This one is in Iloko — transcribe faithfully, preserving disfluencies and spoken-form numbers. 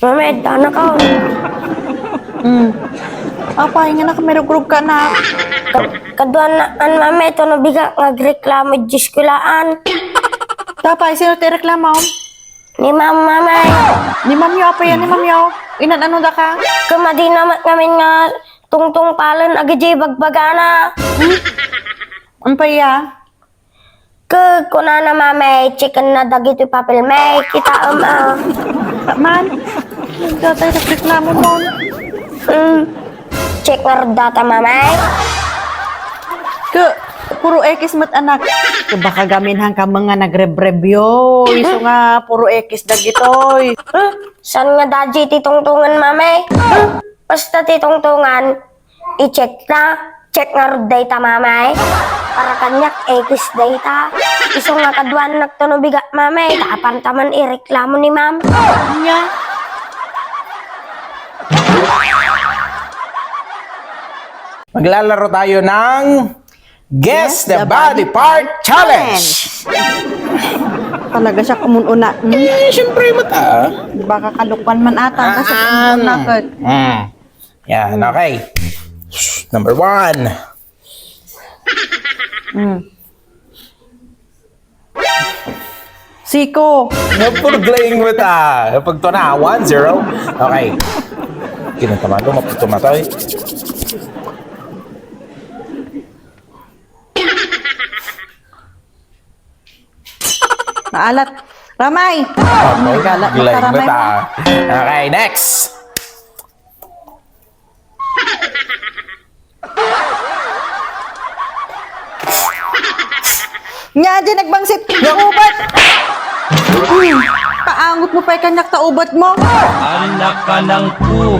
Mama, adda na ka. Hmm. Apay, nga nakamirugruganak? Ka-, kaduan na, an, Mama, ito no biga nga agreklamo iti eskuelaan. Tapay, sino ti reklamo? Ni Ma'am, Mama. Ni Ma'am yo, apay, ni Ma'am yo? Inan-ano da ka? Kumadi na met ngamin nga tungtungpalen agidi bagbagana. Ampay ya? Ke, kunana, Mama, checken na dagiti papel, may kita, um, ah. Man, datay reklamo mo. Mm. Check nga rod data, Mama. Ke, puro X met anak. Ke, baka gamin han kamo nga nagrebrebyo. Isu nga puro X dagitoy. Hmm? Saan nga daji ti tungtungan, Mama? Hmm? Basta ti tungtungan, i-check ta. Check nga rod dayta, Mama. Para kaniak, X dayta. Isu nga kaduannak to no biga, Mama. Ta apanta man ireklamo ni Ma'am. Nya? Maglalaro tayo ng Guess the Body Part Challenge. Talaga siya kumununa. Hmm? Eh, siyempre, mata. Baka kalukwan man ata. Kasi Ah, kumununa ah. ka. Hmm. Yan, okay. Number one. Hmm. Siko. Napurglaying mo ta. Pagtuna, one zero. Okay. Kinunta man, lumapit tumatay. Maalat. Ramay. Okay. Galat mo Glaying ka, mo Ramay, ta. mo. Okay, next. Nya, di nagbangsit. Ubat! Uy, paangot mo pa'y kaniak ta ubat mo. Anak ka ng pu.